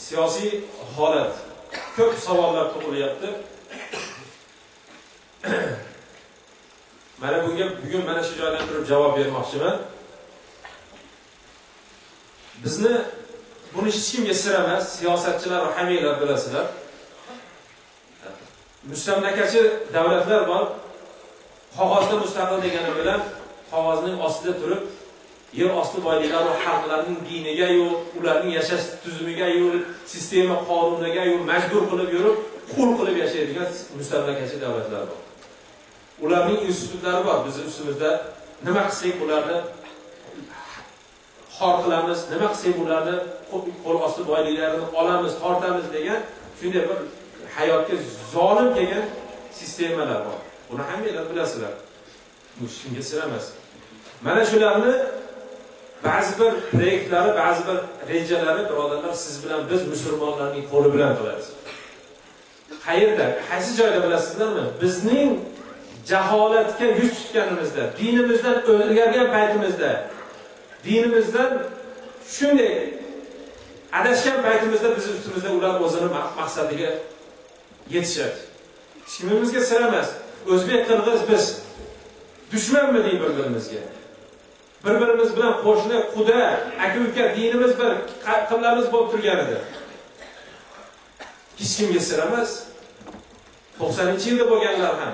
Siyosiy holat, ko'p savollar tug'ilyapti. Mana bunga bugun mana shu joydan turib javob bermoqchiman. Bizni buni hech kimga sir emas, siyosatchilar va hammanglar bilasizlar. Mustamlakachi davlatlar bor. Qog'ozda mustaqil degani bilan qog'ozning ostida turib yer osti boyliklari va xalqlarning diniga yo'q, ularning yashash tuzumiga yo'q, sistema qonuniga yo'q, majbur qilib yurib, qul qilib yashaydigan mustamlakachi davlatlar bor. Ularning institutlari bor. Biz ustimizda nima qilsak ularni xor qilamiz, nima qilsak ularni qo'l osti boyliklarini olamiz, tortamiz degan shunday bir hayotga zolim kelgan sistemalar bor. Buni hammanglar bilasizlar. Bu hech kimga sir emas. Mana shularni ba'zi bir proyektlari, ba'zi bir rejalari birodarlar siz bilan biz musulmonlarning qo'li bilan qiladi. Qayerda, qaysi joyda bilasizlarmi? Bizning jaholatga yuz tutganimizda, dinimizdan o'zgargan paytimizda, dinimizdan shunday adashgan paytimizda biz ustimizda ular o'zini maqsadiga yetishadi. Hech kimimizga sir emas. O'zbek, qirg'iz biz dushmanmi deydi bir-birimizga. Bir-birimiz bilan qo'shni, quda, aka-uka, dinimiz bir, qiblamiz bo'lib turgan edi. Hech kimga sir emas. 90-yilda bo'lganlar ham,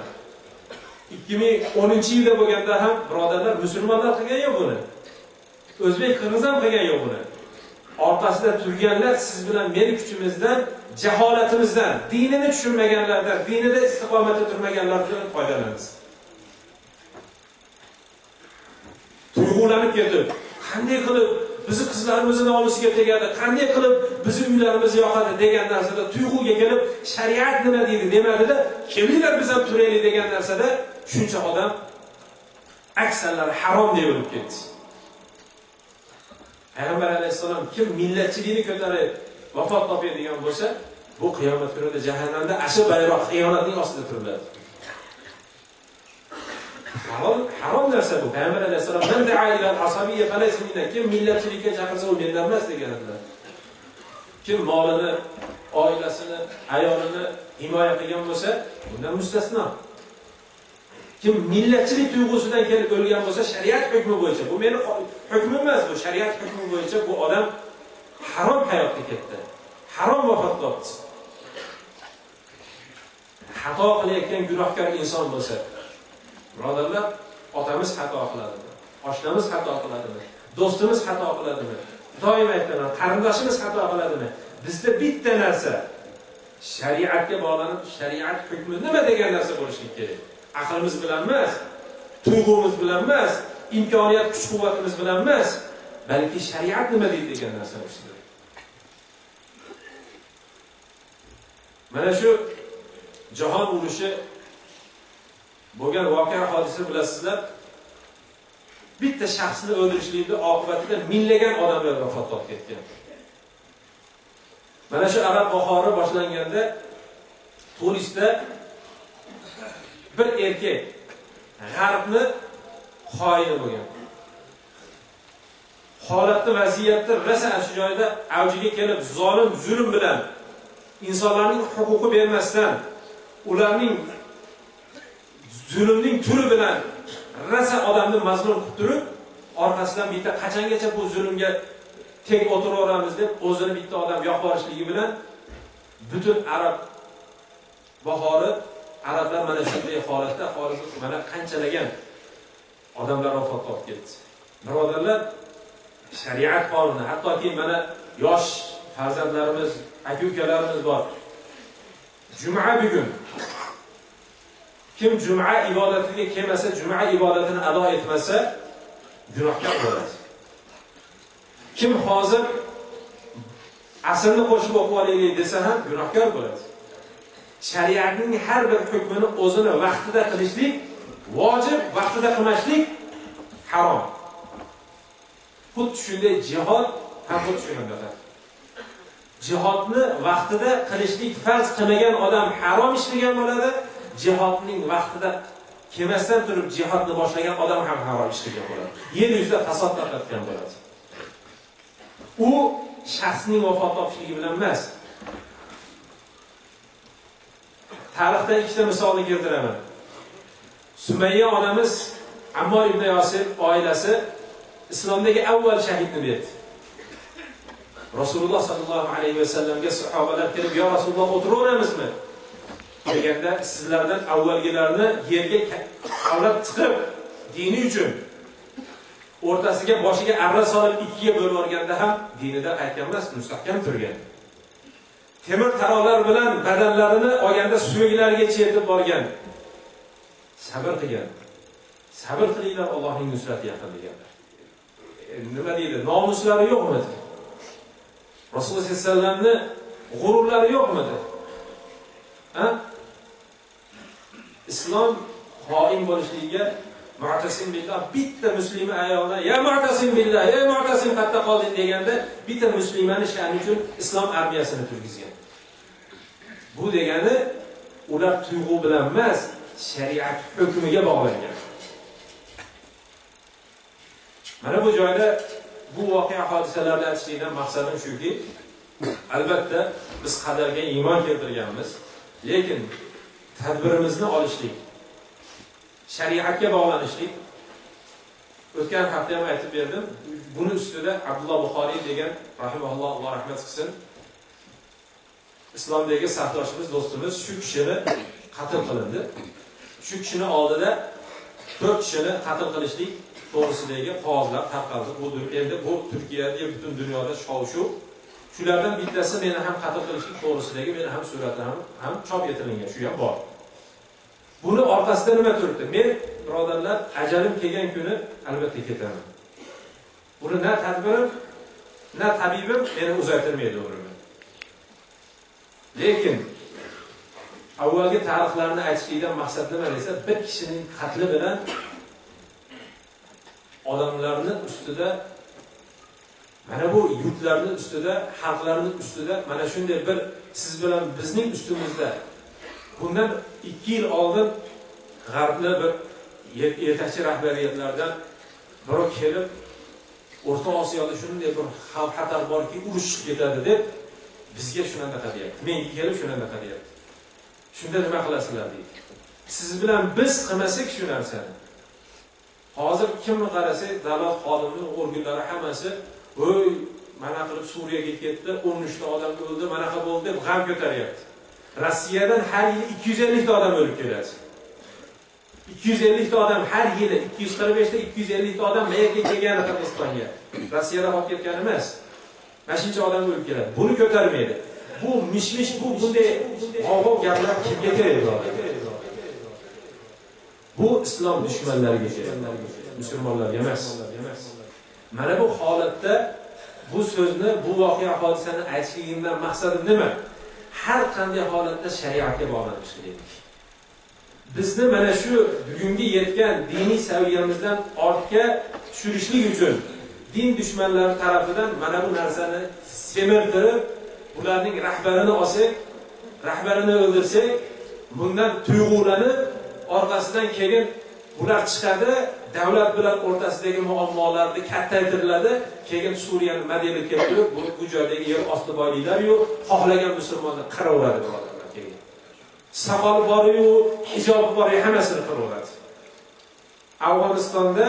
2010-yilda bo'lganda ham birodarlar musulmonlar qilgan yo'q buni. O'zbek, qirg'iz ham qilgan yo'q buni. Orqasida turganlar siz bilan meni kuchimizdan, jaholatimizdan, dinini tushunmaganlardan, dinida istiqomatda turmaganlardan foydalanamiz. Tuyg'ulanib ketib, qanday qilib bizi qizlarimizni nomusiga tegadi, qanday qilib bizi uylarimizni yoqadi degan narsada tuyg'uga kelib, shariat nima deydi demadida, kelinglar biz ham turaylik degan narsada shuncha odam aksarlari harom deb o'lib ketdi. Payg'ambar alayhissalom kim millatchilikni ko'tarib vafot topadigan bo'lsa, bu qiyomat kunida jahannamda asha bayroq xiyonatning ostida turiladi. Harom narsa bu. Payg'ambar alayhissalom man da'a ila al-asabiyya falaysa minna, kim millatchilikka chaqirsa u mendan emas degan edilar. Kim molini, oilasini, ayolini himoya qilgan bo'lsa, bundan mustasno. Kim millatchilik tuyg'usidan kelib o'lgan bo'lsa, shariat hukmi bo'yicha, bu meni hukmim emas, bu shariat hukmi bo'yicha bu odam harom hayotga ketdi. Harom vafot topdi. Xato qilayotgan gunohkor inson bo'lsa, birodarlar, otamiz xato qiladimi? Oshnamiz xato qiladimi? Do'stimiz xato qiladimi? Doim aytaman, qarindoshimiz xato qiladimi? Bizda bitta narsa, shariatga bog'lanib, shariat hukmi nima degan narsa bo'lishi kerak. Aqlimiz bilan emas, tuyg'umiz bilan emas, imkoniyat, kuch-quvvatimiz bilan emas, balki shariat nima deydi degan narsa ustida. Mana shu jahon urushi bo'lgan voqea hodisa bilasizlar, bitta shaxsni o'ldirishlikning oqibatida minglagan odamlar vafot topib ketgan. Mana shu arab bahori boshlanganda Tunisda bir erkak g'arbni xoini bo'lgan. Holatni, vaziyatni rosa shu joyda avjiga kelib, zolim zulm bilan insonlarning huquqi bermasdan, ularning zulmning turi bilan rosa odamni mazlum qilib turib, orqasidan bitta qachongacha bu zulmga tek o'tiraveramiz deb o'zini bitta odam yoqib yuborishligi bilan butun arab bahori, arablar mana shunday holatda hozir mana qanchalagan odamlar vafot topib ketdi. Birodarlar, shariat qonuni, hattoki mana yosh farzandlarimiz, aka-ukalarimiz bor. Juma bugun kim juma ibodatiga kelmasa, juma ibodatini ado etmasa gunohkor bo'ladi. Kim hozir asrni qo'shib o'qib olaylik desa ham gunohkor bo'ladi. Shariatning har bir hukmini o'zini vaqtida qilishlik vojib, vaqtida qilmaslik harom. Xuddi shunday jihod ham xuddi shunday. Jihodni vaqtida qilishlik farz qilmagan odam harom ish qilgan bo'ladi. Jihodning vaqtida kelmasdan turib jihodni boshlagan odam ham harom ish qilgan bo'ladi. Yer yuzida fasod tarqatgan bo'ladi. U shaxsning vafot topishligi bilan emas. Tarixda ikkita misolni keltiraman. Sumayya onamiz Ammor ibn Yosir oilasi islomdagi avval shahidni berdi. Rasululloh sallallohu alayhi vasallamga sahobalar kelib, "Ya Rasululloh, o'tiraveramizmi?" deganda, sizlardan avvalgilarni yerga kavlab chiqib, dini uchun o'rtasiga boshiga arra solib ikkiga bo'lib olganda ham dinida qaytgan emas, mustahkam turgan. Temir taroqlar bilan badanlarini olganda suyaklarigacha yetib borgan. Sabr qilgan. Sabr qilinglar, Allohning nusrati yaqin deganlar. Nima deydi? Nomuslari yo'qmidi? Rasululloh sollallohu alayhi vasallamni g'ururlari yo'qmidi? Ha? Islom qoim bo'lishligiga Mu'tasim billah bitta muslima ayolni, "Ya Mu'tasim billah, ey Mu'tasim, qayerda qolding?" deganda bitta muslimani sha'ni uchun islom armiyasini turgizgan. Bu degani ular tuyg'u bilan emas, shariat hukmiga bog'langan. Mana bu joyda bu voqea hodisalarni aytishlikdan maqsadim shuki, albatta biz qadarga iymon keltirganmiz, lekin tadbirimizni olishlik, shariatga bog'lanishlik, o'tgan hafta ham aytib berdim, buni ustida Abdulloh Buxoriy degan rahimahulloh, Alloh rahmat qilsin, islomdagi safdoshimiz, do'stimiz, shu kishini qatl qilindi. Shu kishini oldida 4 kishini qatl qilishlik to'g'risidagi qog'ozlar tarqaldi. Bu endi bu Turkiyada, butun dunyoda shov-shuv. Shulardan bittasi meni ham qatl qilishlik to'g'risidagi meni ham suratim ham chop etilgan, shu ham bor. Buni orqasida nima turibdi? Men, birodarlar, ajalim kelgan kuni albatta ketaman. Buni na tadbirim, na tabibim meni uzaytirmaydi umrimni. Lekin avvalgi tarixlarni aytishlikdan maqsad nima desa, bir kishining qatli bilan odamlarning ustida, mana bu yurtlarning ustida, xalqlarning ustida mana shunday bir siz bilan bizning ustimizda bundan 2 yil oldin g'arbli bir yetakchi rahbariyatlardan birov kelib O'rta Osiyoda shunday bir xavf xatar borki, urush chiqib ketadi deb bizga shunaqa deyapti. Menga kelib shunaqa deyapti. Shunda nima qilasizlar deydi. Siz bilan biz qilmasak shu narsani. Hozir kimni qarasak, davlat xodimining organlari hammasi, "Voy, mana qilib Suriyaga ketdi, 13 ta odam o'ldi, manaqa bo'ldi" deb g'am ko'taryapti. Rossiyadan har yili 250 ta odam o'lib keladi. 250 ta odam har yili, 245 ta 250 ta odam Amerikaga kelgani Qirg'izistonga. Rossiyada qolib ketgan emas. Mana shuncha odam o'lib keladi. Buni ko'tarmaydi. Bu mish-mish, bu bunday g'ov-g'ov gaplar kimga kerak birodar? Bu islom dushmanlariga kerak, musulmonlarga emas. Mana bu holatda bu so'zni, bu voqea hodisani aytishligimdan maqsadim nima? Har qanday holatda shariatga bog'lanish kerak. Bizni mana shu bugungi yetgan diniy saviyamizdan ortga tushirishlik uchun din dushmanlari tarafidan mana bu narsani semirtirib, ularning rahbarini olsak, rahbarini o'ldirsak, bundan tuyg'ulanib, orqasidan keyin bular chiqadi, davlat bilan o'rtasidagi muammolarni kattaytiriladi, keyin Suriyani modeli keltirib, bu joydagi yer osti boyliklar yo'q, xohlagan musulmonni qiraveradi birodarlar keyin. Soqoli bor-yu, hijobi bor-yu, hammasini qiraveradi. Afg'onistonda,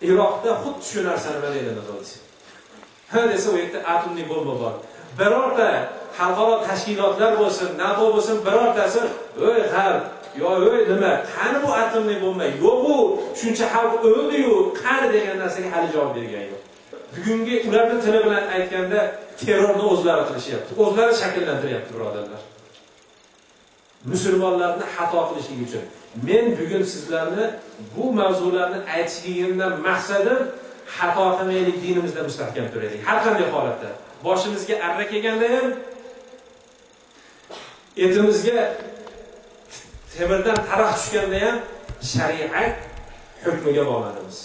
Iroqda xuddi shu narsani modelini qildi. Ha desa, u yerda atomli bomba bor. Birorta xalqaro tashkilotlar bo'lsin, NATO bo'lsin, birortasi, "Ey g'arb, yo ey nima, qani bu atomli bomba? Yo'q u, shuncha xalq o'ldi-yu, qani" degan narsaga hali javob bergan yo'q. Bugungi ularning tili bilan aytganda terrorni o'zlari qilishyapti, o'zlari shakllantiryapti birodarlar. Musulmonlarni xato qilishligi uchun. Men bugun sizlarni bu mavzularni aytishligimdan maqsadim xato qilmaylik, dinimizda mustahkam turaylik. Har qanday holatda boshimizga arra kelganda ham, etimizga temirdan taroq tushganda ham shariat hukmiga bog'lanamiz.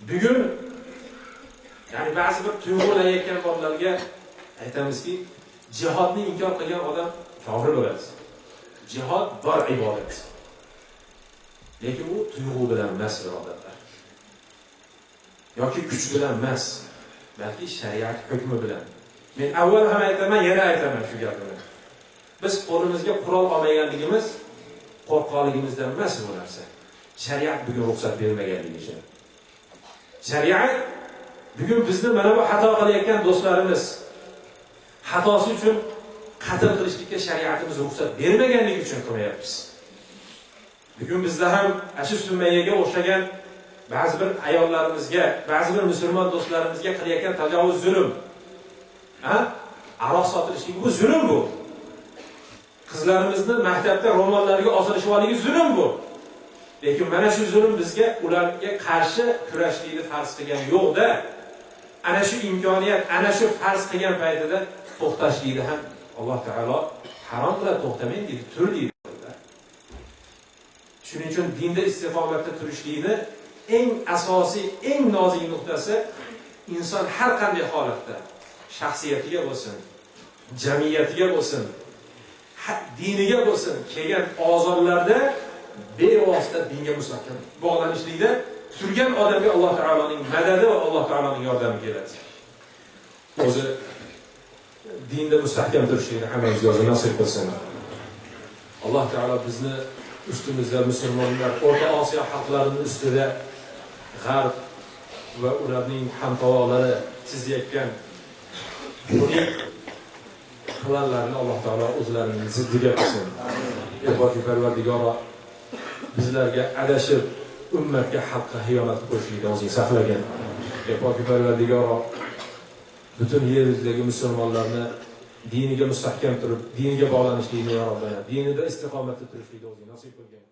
Bugun ya'ni ba'zi bir tuyg'ulanayotgan bolalarga aytamizki, jihodni inkor qilgan odam kofir bo'ladi. Jihod bor ibodat. Lekin u tuyg'u bilan emas, birodarlar. Yoki kuch bilan emas. balki shariat hukmi bilan. Men avval ham aytaman, yana aytaman shu gapni. Biz qo'limizga qurol olmaganligimiz qo'rqqanligimizdan emas bu narsa. Shariat bugun ruxsat bermaganligi uchun. Shariat bugun bizni mana bu xato qilayotgan do'stlarimiz xatosi uchun qatl qilishlikka shariatimiz ruxsat bermaganligi uchun qilmayapmiz. Bugun bizda ham shu Sumayyaga o'xshagan ba'zi bir ayollarimizga, ba'zi bir musulmon do'stlarimizga qilayotgan tajovuz zulm. Aroq sotilishligi bu zulm bu. Qizlarimizni maktabda ro'mollariga osilishib zulm bu. Lekin mana shu zulm bizga ularga qarshi kurashlikni farz qilgan yo'qda. Ana shu imkoniyat, ana shu farz qilgan paytida to'xtashlikni ham Alloh taolo harom qiladi, to'xtamang deydi, tur deydi. Shuning uchun dinda istiqomatda turishlikni eng asosiy, eng nozik nuqtasi inson har qanday holatda shaxsiyatiga bo'lsin, jamiyatiga bo'lsin, diniga bo'lsin kelgan ozorlarda bevosita dinga mustahkam bog'lanishlikda turgan odamga Alloh taoloning madadi va Alloh taoloning yordami keladi. O'zi dinda mustahkam turishlikni hammamizga o'zi nasib qilsin. Alloh taolo bizni ustimizda musulmonlar, O'rta Osiyo xalqlarining ustida G'arb va ularning hamtovoqlari chizayotgan buning planlarini Alloh taolo o'zlarining ziddiga qilsin. Ey Poki Parvardigoro, bizlarga adashib ummatga haqqa xiyonat qilishlikdan o'zing saqlagin. Ey Poki Parvardigoro, butun yer yuzidagi musulmonlarni diniga mustahkam turib, diniga bog'lanishlikni ya Robbana, dinida istiqomatda turishlikni o'zing nasib qilgin.